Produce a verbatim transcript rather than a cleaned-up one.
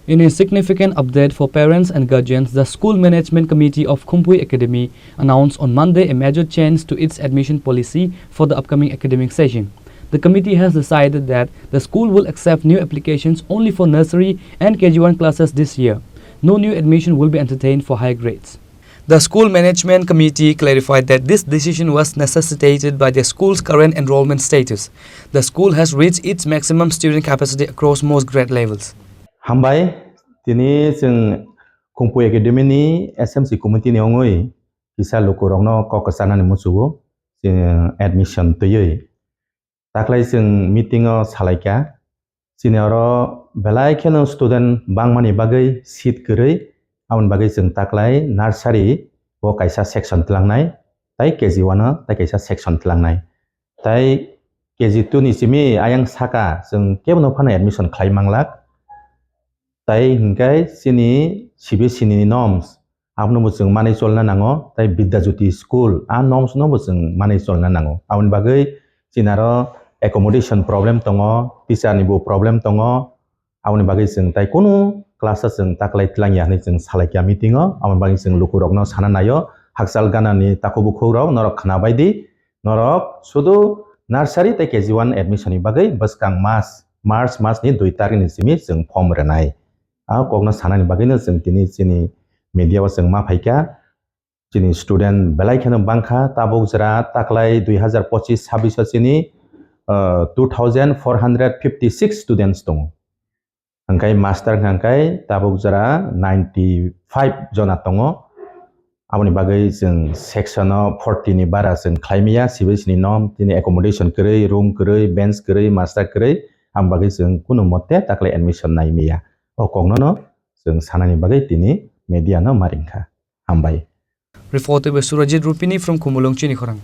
In a significant update for parents and guardians, the School Management Committee of Khumpui Academy announced on Monday a major change to its admission policy for the upcoming academic session. The committee has decided that the school will accept new applications only for nursery and K G one classes this year. No new admission will be entertained for higher grades. The School Management Committee clarified that this decision was necessitated by the school's current enrollment status. The school has reached its maximum student capacity across most grade levels. Hambai, tini chwng Khumpui Academy ni S M C committee ni wngwi kisa lukurokno kok kwcharnani muchungo chwng admission twiwi. Taklai chwng meeting o salaikha, chini oro belai kheno student bangmani bagwi seat kwrwi, aboni bagwi chwng taklai nursery o kaisa section twlangnai, tai K G one o tai kaisa section twlangnai. Tai K G two ni simi ayang saka chwng kebono phano admission khlai manglak. Tai hwnkhe chini C B S E ni norms, abono bo chwng manwi cholna nango, tai Vidya Jyoti School, a norms no bo chwng manwi cholna nango. Aboni bagwi chini aro accommodation problem tongo, teacher ni bo problem tongo, aboni bagwi chwng tai kunu class o chwng taklai twlangya hwnwi chwng salaikha meeting o, aboni bagwi chwng lukurokno sana naio, hakchal ganani takhuk bukhukrok norok khna bai di, norok sudu nursery tei K G one admission ni bagwi bwskang mas, March mas ni dui tarik ni simi chwng form rwnai. A kokno sanani bagwino chwng tini chini media o chwng ma phaikha. Chini student belai kheno bangkha, tabuk jora taklai dui hazar pochis sabbish o chini, uh, two thousand four hundred fifty six students tongo. Hwnkhe master hwnkhe tabuk jora ninety five jona tongo. Aboni bagwi chwng section o forty ni bara chwng khlai maya, C B S E ni norm, tini accommodation kwrwi, room kwrwi, bench kwrwi, master kwrwi, aboni bagwi chwng kunu mote taklai admission nai maya. O kokno no chwng sanani bagwi tini media no ma ringkha. Hambai. Reported by Surajit Rupini from Khumulwng Chinikhorang.